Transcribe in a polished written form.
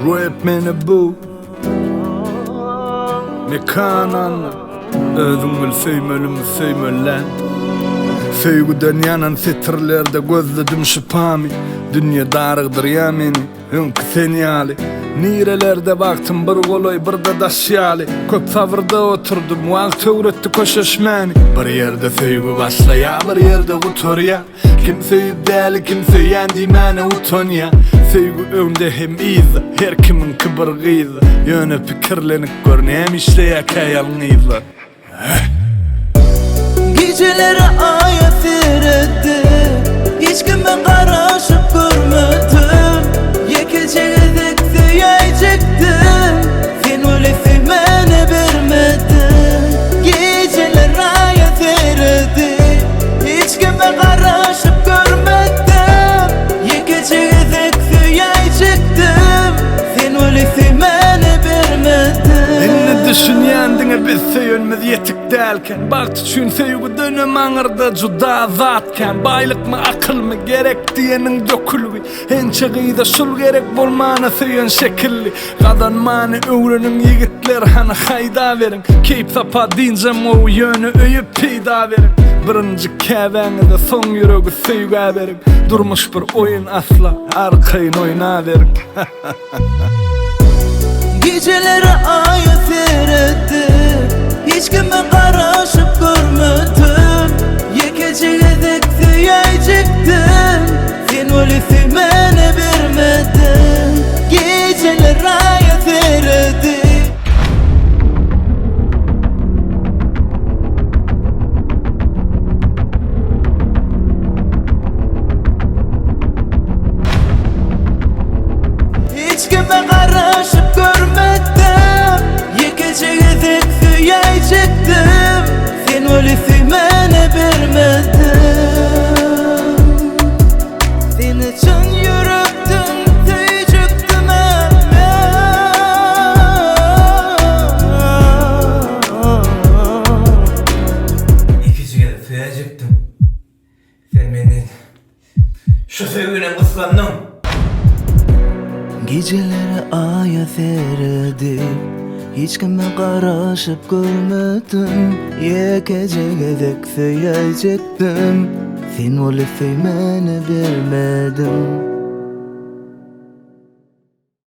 Rap meni bu Mekan Anna Özüň bil söýmelimi söýmeli däl Söýgüden ýanan setirlerde gözledim şypamy Dünýe darygdyrýa meni öňki sen ýaly Nirelerde bagtym bir golaý bir-de daş ýaly Köp sabyrda oturdym wagt öwretdi köşeşmäni Bir ýerde söýgi başlaýa bir ýerde gutarýa Kim söýüp däli kim söýýän diýmäne utanýa Söýgi öňde hem yzda her kimiňki bir gyzda Ýöne pikirlenip gör näme işleýäkä ýalňyzlar. Gijeleri aýa seretdim Hiç kime garaşyp görmedim Ýekeje gezek söýäýjekdim Sen weli söýmäne bermediň Gijeler aýa seredip Hiç kime garaşyp görmedim Ýekeje gezek söýäýjekdim Sen weli söýmäne bermediň Indi düşünýän diňe biz söýenmiz ýetik dälken Bagt üçin söýgüdenem aňyrda juda zat kän Baýlykmy akylmy gerek diýeniň dökülgi Ençe gyza şul gerek bolmana söýen şekilli Gazanmany öwreniň ýigitler hany haýdaberiň Keýp sapa dynjam gowy ýöne öýe peýda beriň Birinji käbäňize soň ýüregi söýgä beriň Durmuş bir oýun asla arkaýyn oýnaberiň. Gijeleri aýa seretdim Hiç kime garaşyp görmedim Ýekeje gezek söýäýjekdim Sen weli söýmäne bermediň Gijeler aýa seredip. Hiç kime garaşyp görmedim Ýekeje gezek söýäýjekdim Sen weli söýmäne bermediň Seni çyn ýürekden söýjekdim men. Ýekeje gezek söýäýjekdim. Sen menden şu söýginem gysgandyň. Gijeleri aýa seredip, hiç kime garaşyp görmedim. Ýekeje gezek söýäýjekdim, sen weli söýmäni bermediň.